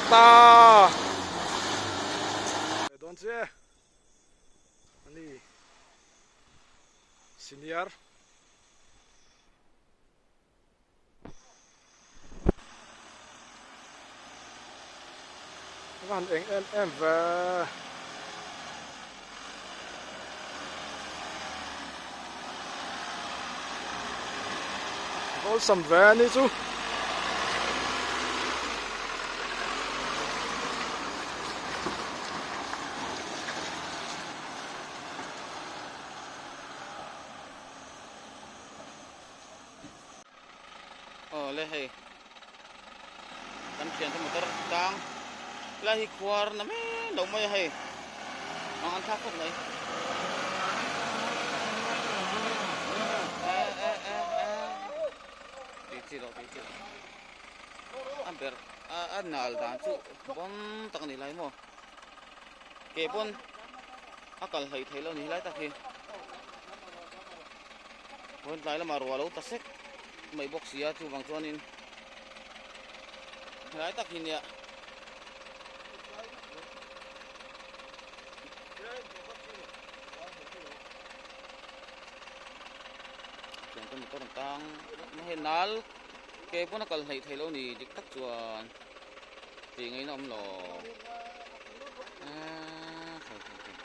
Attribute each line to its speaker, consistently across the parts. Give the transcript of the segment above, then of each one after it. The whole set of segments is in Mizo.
Speaker 1: Chhuak ta. Dawn che ani senior. A han eng em em ve. Awlsam ve a nih chu.
Speaker 2: Aw le hei kan thiante motor tang helai hi khuar na mai lo mai a hei ang an thlak khawp mai e e e e tih chi loh tih chi loh a ber a a nal dan chu bawm tak a ni lai maw ke pawn a kal hleih theih loh a ni helai tak hi. Pawn tlai lamah ruah a lo ta sek mai bawk si a chuvang chuanin helai tak hi nia thiante motor an tang hei nal ke pawn a kal hleih theih loh a ni dik tak chuan tih ngaihna awm lo eee thei thei thei.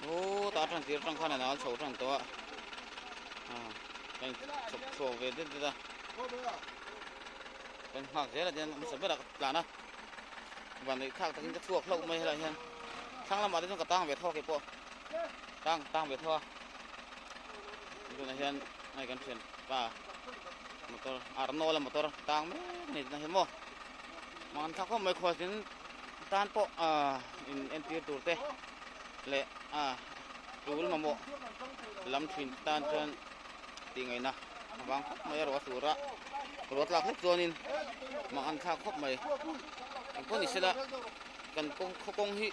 Speaker 2: Aw tah atang tir atang khan a nal chho tan tawh a ah ka in chhawp chhuak ve det det a kan nghak zel a tian hmasa berah ka tlan a van neih thlak takin ka chhuak hlauh mai helaiah hian thlang lamah te chuan ka tang ve tho a keipawh tang tang ve tho a tunah hian hei kan thianpa motor Arnold a motor tang mek a ni tunah hian maw man thlak khawp mai khualzin tan pawh ah in entir tur te leh ah tul mamawh lam thin tan chuan tih ngaihna a vang khawp mai a ruah tur a ruah tlak hlek chuanin mah an thlak khawp mai engpawh ni sela kan kawng khaw kawng hi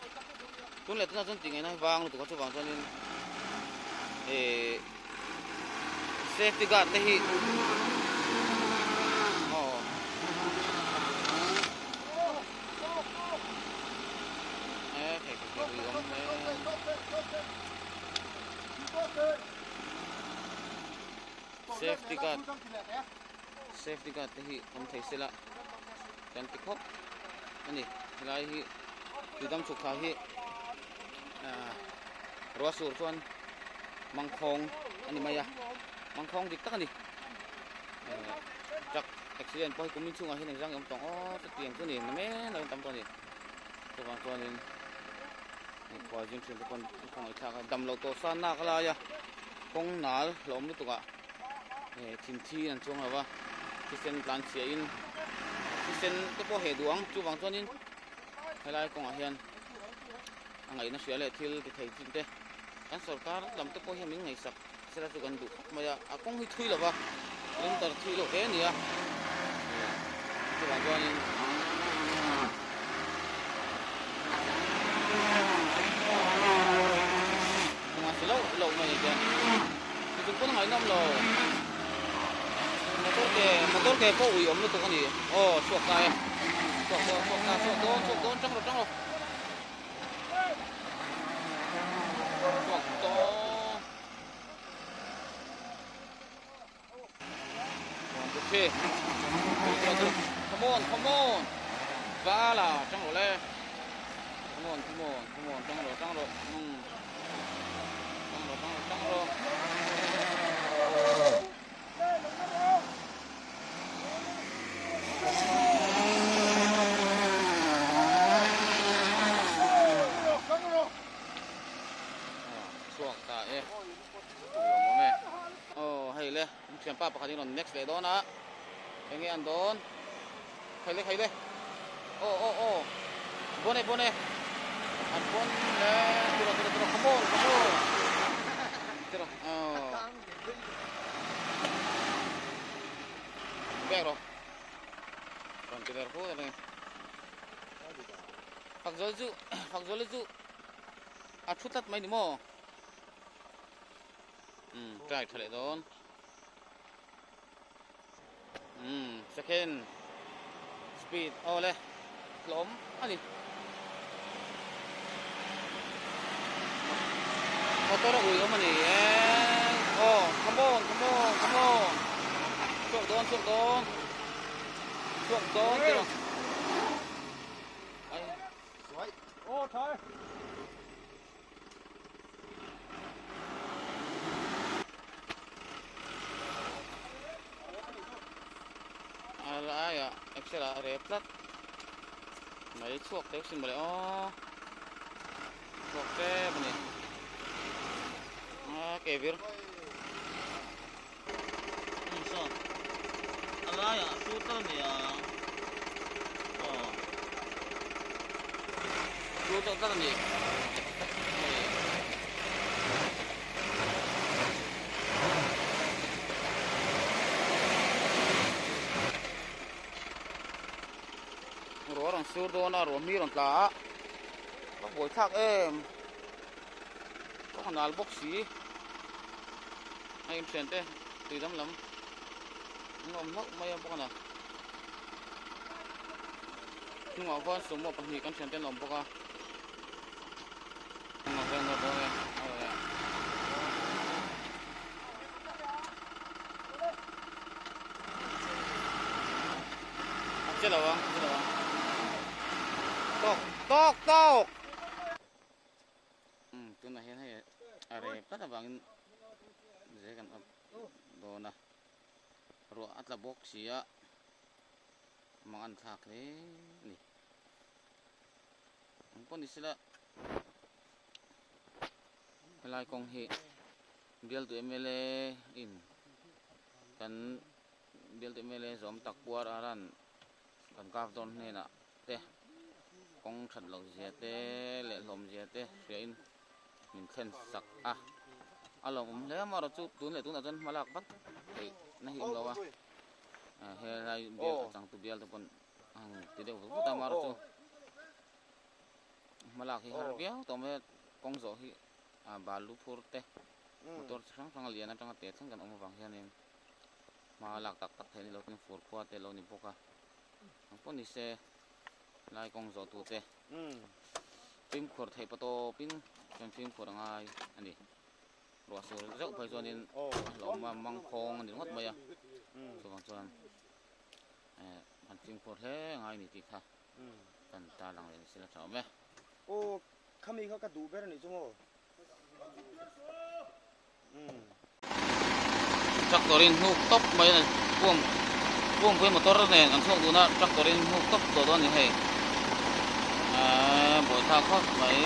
Speaker 2: tun leh tunah chuan tih ngaihna hi vang lutuk a chuvang chuanin eh safety guard te hi aw. Safety guard safety guard te hi awm thei sela kan ti khawp a ni helai hi tuidam chhuk thla hi ah ruah sur chuan mangkhawng a ni mai a mangkhawng dik tak a ni truck accident pawh hi kumin chhungah hian engzang nge awm tawh ang aw chutiang chu a ni na men a tam tawh a ni chuvang chuanin khual zing thin te pawn an khawngaih thlak a dam loh tawh sa nak lai a kawng nal hlawm lutuk ah eh thinthi an chuang lo va thisen tlan chhia in thisen te pawh heh duh ang chuvang chuanin helai kawngah hian a ngaihna hria leh thil ti thei chin te kan sorkar lam te pawh hian min ngaihsak Sela chu kan duh khawp mai a, a kawng hi thui lo va, kilometer thui lo hle a ni a, chuvang chuanin kawng a si loh loh mai a tia, chu chung pawn a ngaihnawm lo, motor ke motor ke pawh ui awm lutuk a ni, aw chhuak ta e, chhuak dawn chhuak ta chhuak dawn chhuak dawn tang rawh tang rawh. Chhuak dawn. One, two, three. Come on, come on. Vala, tang rawh le. Come on, come on, come on, tang rawh, tang rawh. Um. Tang rawh, tang rawh, tang rawh. Chhuak ta e lawm awm e aw hei le an thianpa pakhat in rawn next leh dawn a eng nge an dawn khai le khai le aw aw aw bone bone an bon le tiro tiro tiro come on come on tiro aw Bek rawh rawn ti ber fur a ni fak zawl chu fak zawl hi chu a thu tlat mai ni maw umm try tha leh dawn umm second. Speed awle tlawm a ni. Motor a ui awm a ni e. Aw come on come on come on. Chhuak dawn chhuak dawn. Chhuak dawn tiraw. Ai.
Speaker 1: Aw thai.
Speaker 2: A laiah axle ah a rep tlat mai chhuak teuh sin mawle aw chhuak tep a ni a ke vir sawn a laiah a sur tal a ni a aw sur deuh tlat a ni hei. Ruah rawn sur dawn a ruah mi rawn tla a ka buai thlak em ka han al bawk si a inthian te tui dam lam an awm hlauh mai a bawk a na hnungah khuan sumo pahnih kan thian te an awm bawk a. Che lo ang, che lo ang. Tawk, tawk, tawk! Um, tunah hian hei a rep tlat avangin ze kan up dawn a. Ruah a tla bawk si a, mang an thlak hle a ni. Ang pawh ni sela helai kawng hi bialtu mla in kan bialtu mla zawm tak puar aran kan kap dawn hnenah te kawng that loh zia te leh hlawm zia te hria in min thlen sak a a lawmawm hle a amaherawhchu tun leh tunah chuan hma lak vat theih na hi awm lo a helai bial a changtu bial te pawn. Ang ti deuh vut vut a mar chu hma lak hi har viau tawh mai a kawng zawh hi ah balu phur te motor chi hrang hrang a lian atanga te thleng kan awm avang hianin hma lak tak tak theih a ni lo tin fur khua te a lo ni bawk a ang pawh ni se lai kawng zawh tu te fimkhur theih pawh tawpin kan fimkhur a ngai a ni ruah sur zeuh phei chuanin a hlauhawm a mangkhawng a ni ringawt mai a chuvang chuan. Eh han fimkhur hle ngai ni tih kha kan ta lang leh nisi la tha awm e.
Speaker 1: Aw khami kha ka duh ber a nih chu maw.
Speaker 2: Tractor in hnuk tawp mai a puam puampui motor nen an chhuak dun a tractor in hnuk tawp tawh dawn a ni hei eh buaithlak khawp mai.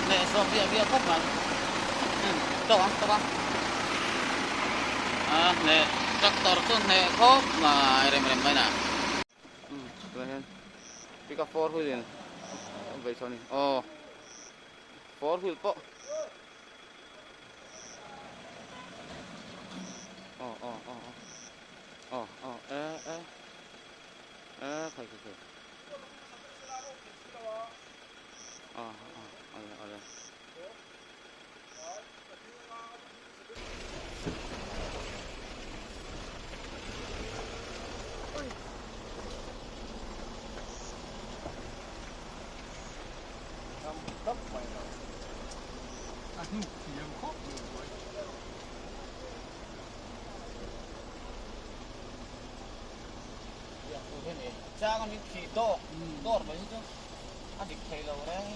Speaker 2: Nè sawm biah biah khawp mai tawk ang tawk ang a hneh tractor chu hneh khawp mai rem rem mai na tunah hian pickup four wheel in a vei chho a ni aw four wheel pawh aw aw aw aw aw e e e khai khai khai aw aw awle awle. Chang a min thih dawk dawr mai hi chu a dik thei lo reng.